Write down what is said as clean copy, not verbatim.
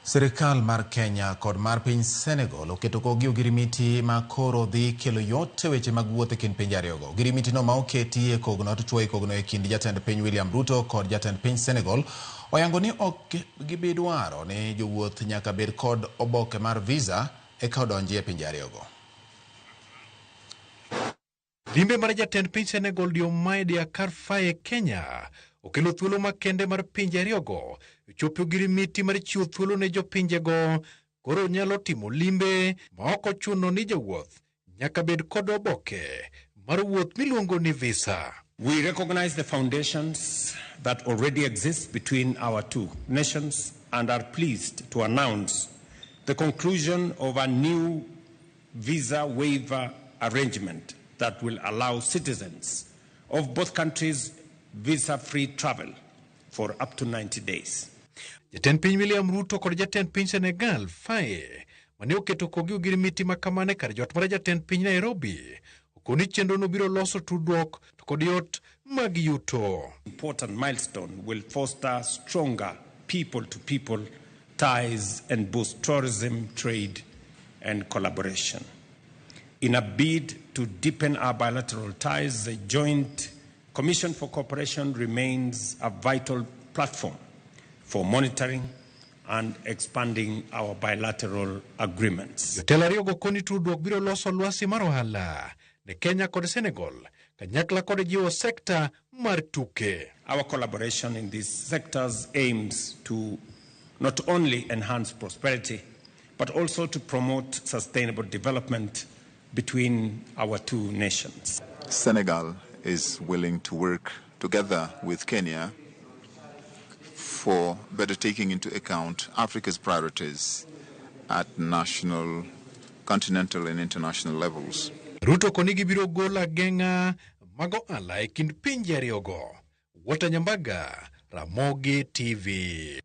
Sirikal mar Kenya kod mar piny Senegal oketo kokgi ogirimiti ma koro dhi kelo yot e weche mag wuoth e kind pinje ariyogo. Ogirimiti no ma oketi e kogno to chuoyo e kogno e kind jatend piny William Ruto kod jatend piny Senegal oyango ni ok gibi dwaro ni jowuoth nyaka bed kod oboke mar visa eka odonji e pinje ariyogo. Limbe mar jatend piny Senegal Diomaye Diakhar Faye Kenya okelo thuolo makende mar pinje ariyogo chopo ogirimiti mar chiwo thuolo ne jopinjego koro nyalo timo limbe ma ok ochuno ni jawuoth nyaka bed kod oboke mar wuoth miluongo ni visa. We recognize the foundations that already exist between our two nations and are pleased to announce the conclusion of a new visa waiver arrangement that will allow citizens of both countries visa-free travel for up to 90 days. Jatend piny William Ruto kod jatend piny Senegal Faye mane oketo kogi ogirimiti ma kamano e kar jot mar jatend piny Nairobi okoni chenrono biro loso tudruok to kod yot mag yuto. Important milestone will foster stronger people-to-people ties and boost tourism, trade, and collaboration. In a bid to deepen our bilateral ties, the Joint Commission for Cooperation remains a vital platform for monitoring and expanding our bilateral agreements. Jotelo ariyogo koni tudruok biro loso lwasi mar ohala ne Kenya kod Senegal kanyakla kod jiwo sekta mar tuke. Our collaboration in these sectors aims to not only enhance prosperity, but also to promote sustainable development between our two nations. Senegal is willing to work together with Kenya for better taking into account Africa's priorities at national, continental, and international levels. Ruto koni gibiro golo ageng'a mag ohala e kind pinje ariyogo. Walter Nyambaga, Ramogi TV.